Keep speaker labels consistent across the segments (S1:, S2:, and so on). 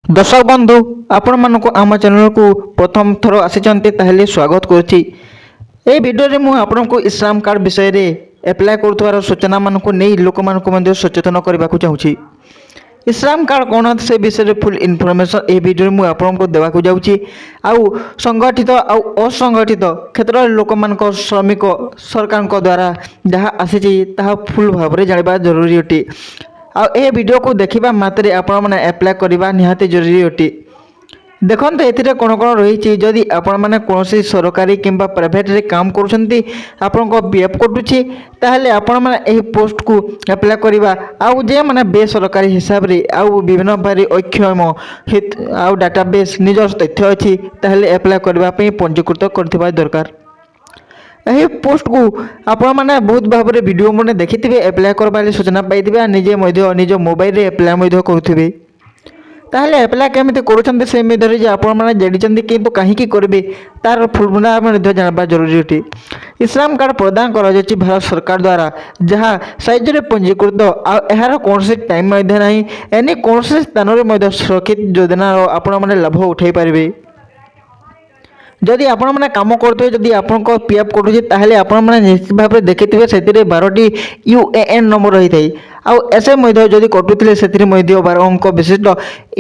S1: ଦର୍ଶକ ବନ୍ଧୁ, ଆପଣମାନଙ୍କୁ ଆମ ଚ୍ୟାନେଲକୁ ପ୍ରଥମ ଥର ଆସିଛନ୍ତି, ତାହେଲେ ସ୍ୱାଗତ କରୁଛି। ଏହି ଭିଡ଼ିଓରେ ମୁଁ ଆପଣଙ୍କୁ ଇ ଶ୍ରମ କାର୍ଡ଼ ବିଷୟରେ ଆପ୍ଲାଏ କରୁଥିବାର ସୂଚନାମାନଙ୍କୁ ନେଇ ଲୋକମାନଙ୍କୁ ମଧ୍ୟ ସଚେତନ କରିବାକୁ ଚାହୁଁଛି। ଇ ଶ୍ରମ କାର୍ଡ଼ କ'ଣ, ସେ ବିଷୟରେ ଫୁଲ୍ ଇନଫର୍ମେସନ୍ ଏହି ଭିଡ଼ିଓରେ ମୁଁ ଆପଣଙ୍କୁ ଦେବାକୁ ଯାଉଛି। ଆଉ ସଂଗଠିତ ଆଉ ଅସଂଗଠିତ କ୍ଷେତ୍ରରେ ଲୋକମାନଙ୍କ ଶ୍ରମିକ ସରକାରଙ୍କ ଦ୍ୱାରା ଯାହା ଆସିଛି, ତାହା ଫୁଲ୍ ଭାବରେ ଜାଣିବା ଜରୁରୀ ଅଟେ। ଆଉ ଏ ଭିଡ଼ିଓକୁ ଦେଖିବା ମାତ୍ରେ ଆପଣମାନେ ଆପ୍ଲାଏ କରିବା ନିହାତି ଜରୁରୀ ଅଟେ। ଦେଖନ୍ତୁ, ଏଥିରେ କ'ଣ କ'ଣ ରହିଛି। ଯଦି ଆପଣମାନେ କୌଣସି ସରକାରୀ କିମ୍ବା ପ୍ରାଇଭେଟରେ କାମ କରୁଛନ୍ତି, ଆପଣଙ୍କ PF କଟୁଛି, ତାହେଲେ ଆପଣମାନେ ଏହି ପୋଷ୍ଟକୁ ଆପ୍ଲାଏ କରିବା। ଆଉ ଯେଉଁମାନେ ବେସରକାରୀ ହିସାବରେ ଆଉ ବିଭିନ୍ନ ପ୍ରକାର ଅକ୍ଷମ ଆଉ ଡାଟାବେସ୍ ନିଜର ତଥ୍ୟ ଅଛି, ତାହେଲେ ଆପ୍ଲାଏ କରିବା ପାଇଁ ପଞ୍ଜୀକୃତ କରିଥିବା ଦରକାର। ଏହି ପୋଷ୍ଟକୁ ଆପଣମାନେ ବହୁତ ଭାବରେ ଭିଡ଼ିଓ ମାନେ ଦେଖିଥିବେ, ଆପ୍ଲାଏ କରିବା ଲାଗି ସୂଚନା ପାଇଥିବେ ଆଉ ନିଜେ ମଧ୍ୟ ନିଜ ମୋବାଇଲରେ ଆପ୍ଲାଏ ମଧ୍ୟ କରୁଥିବେ। ତାହେଲେ ଆପ୍ଲାଏ କେମିତି କରୁଛନ୍ତି, ସେ ମଧ୍ୟରେ ଯେ ଆପଣମାନେ ଜାଣିଛନ୍ତି, କିନ୍ତୁ କାହିଁକି କରିବେ, ତାର ଫର୍ମୁଲା ମଧ୍ୟ ଜାଣିବା ଜରୁରୀ ଅଟେ। ଇ ଶ୍ରମ କାର୍ଡ଼ ପ୍ରଦାନ କରାଯାଉଛି ଭାରତ ସରକାର ଦ୍ୱାରା, ଯାହା ସାହାଯ୍ୟରେ ପଞ୍ଜୀକୃତ ଆଉ ଏହାର କୌଣସି ଟାଇମ୍ ମଧ୍ୟ ନାହିଁ। ଏନି କୌଣସି ସ୍ଥାନରେ ମଧ୍ୟ ସୁରକ୍ଷିତ ଯୋଜନାର ଆପଣମାନେ ଲାଭ ଉଠାଇ ପାରିବେ। ଯଦି ଆପଣମାନେ କାମ କରୁଥିବେ, ଯଦି ଆପଣଙ୍କ PF କଟୁଛି, ତାହେଲେ ଆପଣମାନେ ନିଶ୍ଚିତ ଭାବରେ ଦେଖିଥିବେ, ସେଥିରେ 12ଟି UAN number ରହିଥାଏ। ଆଉ ଏସ୍ ମଧ୍ୟ ଯଦି କଟୁଥିଲେ, ସେଥିରେ ମଧ୍ୟ 12 ଅଙ୍କ ବିଶିଷ୍ଟ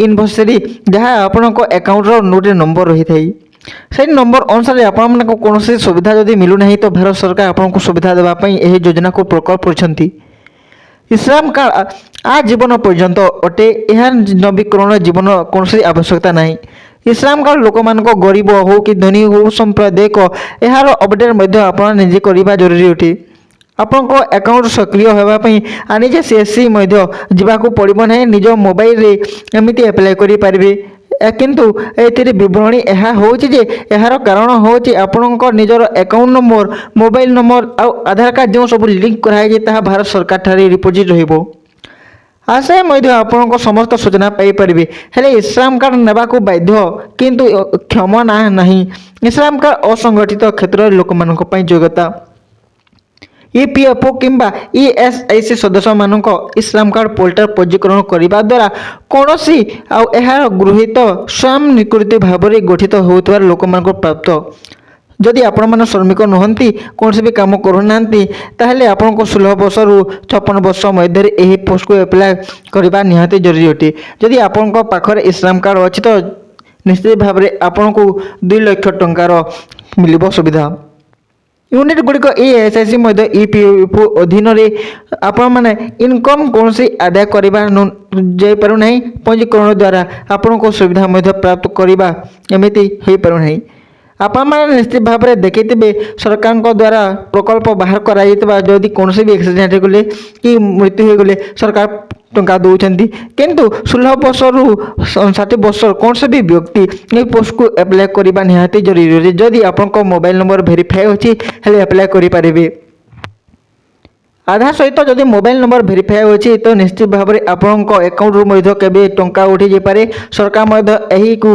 S1: ଇନଭର୍ସରି, ଯାହା ଆପଣଙ୍କ ଆକାଉଣ୍ଟର ଗୋଟେ ନମ୍ବର ରହିଥାଏ। ସେଇ ନମ୍ବର ଅନୁସାରେ ଆପଣମାନଙ୍କୁ କୌଣସି ସୁବିଧା ଯଦି ମିଳୁନାହିଁ, ତ ଭାରତ ସରକାର ଆପଣଙ୍କୁ ସୁବିଧା ଦେବା ପାଇଁ ଏହି ଯୋଜନାକୁ ପ୍ରକଳ୍ପ କରିଛନ୍ତି। ଇ ଶ୍ରମ କାର୍ଡ଼ ଆଜୀବନ ପର୍ଯ୍ୟନ୍ତ ଅଟେ। ଏହା ନବୀକରଣ ଜୀବନ କୌଣସି ଆବଶ୍ୟକତା ନାହିଁ। ଇ ଶ୍ରମ କାର୍ଡ଼ ଲୋକମାନଙ୍କ ଗରିବ ହେଉ କି ଧନୀ ହେଉ, ସମ୍ପ୍ରଦାୟିକ ଏହାର ଅପଡ଼େଟ୍ ମଧ୍ୟ ଆପଣ ନିଜେ କରିବା ଜରୁରୀ ଅଟେ। ଆପଣଙ୍କ ଆକାଉଣ୍ଟ ସକ୍ରିୟ ହେବା ପାଇଁ ନିଜେ CSC ମଧ୍ୟ ଯିବାକୁ ପଡ଼ିବ ନାହିଁ। ନିଜ ମୋବାଇଲରେ ଏମିତି ଆପ୍ଲାଏ କରିପାରିବେ। କିନ୍ତୁ ଏଥିରେ ବିବରଣୀ ଏହା ହେଉଛି ଯେ ଏହାର କାରଣ ହେଉଛି ଆପଣଙ୍କ ନିଜର ଆକାଉଣ୍ଟ ନମ୍ବର, ମୋବାଇଲ ନମ୍ବର ଆଉ ଆଧାର କାର୍ଡ଼ ଯେଉଁ ସବୁ ଲିଙ୍କ କରାହେଇଛି, ତାହା ଭାରତ ସରକାର ଠାରେ ଡିପୋଜିଟ୍ ରହିବ ଆଉ ସେ ମଧ୍ୟ ଆପଣଙ୍କ ସମସ୍ତ ସୂଚନା ପାଇପାରିବେ। ହେଲେ ଇ ଶ୍ରମ କାର୍ଡ଼ ନେବାକୁ ବାଧ୍ୟ, କିନ୍ତୁ କ୍ଷମ ନା ନାହିଁ। ଇ ଶ୍ରମ କାର୍ଡ଼ ଅସଂଗଠିତ କ୍ଷେତ୍ରରେ ଲୋକମାନଙ୍କ ପାଇଁ ଯୋଗ୍ୟତା। EPFO କିମ୍ବା ESIC ସଦସ୍ୟମାନଙ୍କ ଇ ଶ୍ରମ କାର୍ଡ଼ ପୋର୍ଟାଲ ପଞ୍ଜୀକରଣ କରିବା ଦ୍ୱାରା କୌଣସି ଆଉ ଏହାର ଗୃହୀତ ସ୍ୱୟଂ ନିକୃତି ଭାବରେ ଗଠିତ ହେଉଥିବା ଲୋକମାନଙ୍କୁ ପ୍ରାପ୍ତ। ଯଦି ଆପଣମାନେ ଶ୍ରମିକ ନୁହନ୍ତି, କୌଣସି ବି କାମ କରୁନାହାନ୍ତି, ତାହେଲେ ଆପଣଙ୍କୁ 16 ବର୍ଷରୁ 56 ବର୍ଷ ମଧ୍ୟରେ ଏହି ପୋଷ୍ଟକୁ ଆପ୍ଲାଏ କରିବା ନିହାତି ଜରୁରୀ ଅଟେ। ଯଦି ଆପଣଙ୍କ ପାଖରେ ଇ ଶ୍ରମ କାର୍ଡ଼ ଅଛି, ତ ନିଶ୍ଚିତ ଭାବରେ ଆପଣଙ୍କୁ 2 ଲକ୍ଷ ଟଙ୍କାର ମିଳିବ ସୁବିଧା। ୟୁନିଟ୍ ଗୁଡ଼ିକ ESIC ମଧ୍ୟ EPF ଅଧୀନରେ ଆପଣମାନେ ଇନକମ୍ କୌଣସି ଆଦାୟ କରିବା ଯାଇପାରୁନାହିଁ। ପଞ୍ଜୀକରଣ ଦ୍ୱାରା ଆପଣଙ୍କୁ ସୁବିଧା ମଧ୍ୟ ପ୍ରାପ୍ତ କରିବା ଏମିତି ହୋଇପାରୁନାହିଁ। ଆପଣମାନେ ନିଶ୍ଚିତ ଭାବରେ ଦେଖିଥିବେ, ସରକାରଙ୍କ ଦ୍ୱାରା ପ୍ରକଳ୍ପ ବାହାର କରାଯାଇଥିବା, ଯଦି କୌଣସି ବି ଆକ୍ସିଡେଣ୍ଟ ହେଇଗଲେ କି ମୃତ୍ୟୁ ହୋଇଗଲେ ସରକାର ଟଙ୍କା ଦେଉଛନ୍ତି। କିନ୍ତୁ 16 ବର୍ଷରୁ 59 ବର୍ଷ କୌଣସି ବି ବ୍ୟକ୍ତି ଏହି ପୋଷ୍ଟକୁ ଆପ୍ଲାଏ କରିବା ନିହାତି ଜରୁରୀ। ଯଦି ଆପଣଙ୍କ ମୋବାଇଲ ନମ୍ବର ଭେରିଫାଏ ଅଛି, ହେଲେ ଆପ୍ଲାଏ କରିପାରିବେ। ଆଧାର ସହିତ ଯଦି ମୋବାଇଲ ନମ୍ବର ଭେରିଫାଏ ଅଛି, ତ ନିଶ୍ଚିତ ଭାବରେ ଆପଣଙ୍କ ଆକାଉଣ୍ଟରୁ ମଧ୍ୟ କେବେ ଟଙ୍କା ଉଠିଯାଇପାରେ, ସରକାର ମଧ୍ୟ ଏହିକୁ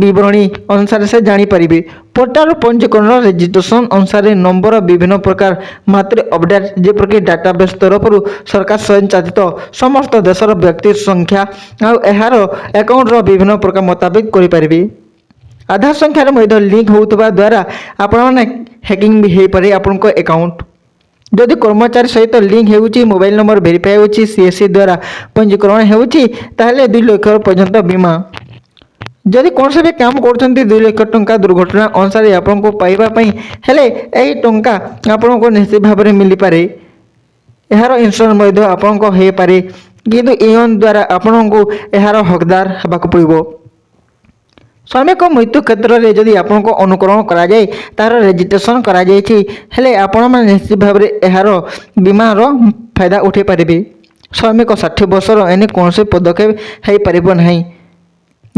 S1: ବିବରଣୀ ଅନୁସାରେ ସେ ଜାଣିପାରିବେ। ପୋର୍ଟାଲ ପଞ୍ଜୀକରଣ ରେଜିଷ୍ଟ୍ରେସନ ଅନୁସାରେ ନମ୍ବର ବିଭିନ୍ନ ପ୍ରକାର ମାତ୍ରେ ଅପଡ଼େଟ୍, ଯେପରିକି ଡାଟାବେସ୍ ତରଫରୁ ସରକାର ସ୍ୱୟଂଚାଳିତ ସମସ୍ତ ଦେଶର ବ୍ୟକ୍ତି ସଂଖ୍ୟା ଆଉ ଏହାର ଆକାଉଣ୍ଟର ବିଭିନ୍ନ ପ୍ରକାର ମୁତାବିକ କରିପାରିବେ। ଆଧାର ସଂଖ୍ୟାରେ ମଧ୍ୟ ଲିଙ୍କ ହେଉଥିବା ଦ୍ୱାରା ଆପଣମାନେ ହ୍ୟାକିଂ ବି ହୋଇପାରେ ଆପଣଙ୍କ ଆକାଉଣ୍ଟ। ଯଦି କର୍ମଚାରୀ ସହିତ ଲିଙ୍କ ହେଉଛି, ମୋବାଇଲ ନମ୍ବର ଭେରିଫାଏ ହେଉଛି, CSC ଦ୍ୱାରା ପଞ୍ଜୀକରଣ ହେଉଛି, ତାହେଲେ 2 ଲକ୍ଷ ପର୍ଯ୍ୟନ୍ତ ବୀମା। ଯଦି କୌଣସି ବି କାମ କରୁଛନ୍ତି, 2 ଲକ୍ଷ ଟଙ୍କା ଦୁର୍ଘଟଣା ଅନୁସାରେ ଆପଣଙ୍କୁ ପାଇବା ପାଇଁ ହେଲେ ଏହି ଟଙ୍କା ଆପଣଙ୍କୁ ନିଶ୍ଚିତ ଭାବରେ ମିଳିପାରେ। ଏହାର ଇନ୍ସୁରାନ୍ସ ମଧ୍ୟ ଆପଣଙ୍କ ହୋଇପାରେ, କିନ୍ତୁ ୟୁଏଏନ୍ ଦ୍ୱାରା ଆପଣଙ୍କୁ ଏହାର ହକଦାର ହେବାକୁ ପଡ଼ିବ। ଶ୍ରମିକ ମୃତ୍ୟୁ କ୍ଷେତ୍ରରେ ଯଦି ଆପଣଙ୍କୁ ଅନୁକରଣ କରାଯାଏ, ତାହାର ରେଜିଷ୍ଟ୍ରେସନ କରାଯାଇଛି, ହେଲେ ଆପଣମାନେ ନିଶ୍ଚିତ ଭାବରେ ଏହାର ବୀମାର ଫାଇଦା ଉଠାଇ ପାରିବେ। ଶ୍ରମିକ 60 ବର୍ଷର ଏନି କୌଣସି ପଦକ୍ଷେପ ହୋଇପାରିବ ନାହିଁ।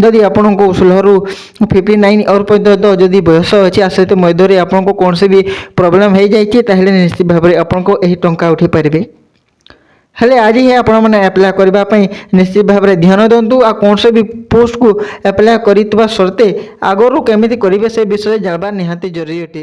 S1: ଯଦି ଆପଣଙ୍କୁ 16ରୁ 59 ଇୟର୍ ପର୍ଯ୍ୟନ୍ତ ଯଦି ବୟସ ଅଛି, ଆ ସହିତ ମଧ୍ୟରେ ଆପଣଙ୍କୁ କୌଣସି ବି ପ୍ରୋବ୍ଲେମ୍ ହେଇଯାଇଛି, ତାହେଲେ ନିଶ୍ଚିତ ଭାବରେ ଆପଣଙ୍କୁ ଏହି ଟଙ୍କା ଉଠାଇ ପାରିବେ। ହେଲେ ଆଜି ହିଁ ଆପଣମାନେ ଆପ୍ଲାଏ କରିବା ପାଇଁ ନିଶ୍ଚିତ ଭାବରେ ଧ୍ୟାନ ଦିଅନ୍ତୁ। ଆଉ କୌଣସି ବି ପୋଷ୍ଟକୁ ଆପ୍ଲାଏ କରିଥିବା ସତ୍ତ୍ୱେ ଆଗରୁ କେମିତି କରିବେ, ସେ ବିଷୟରେ ଜାଣିବା ନିହାତି ଜରୁରୀ ଅଟେ।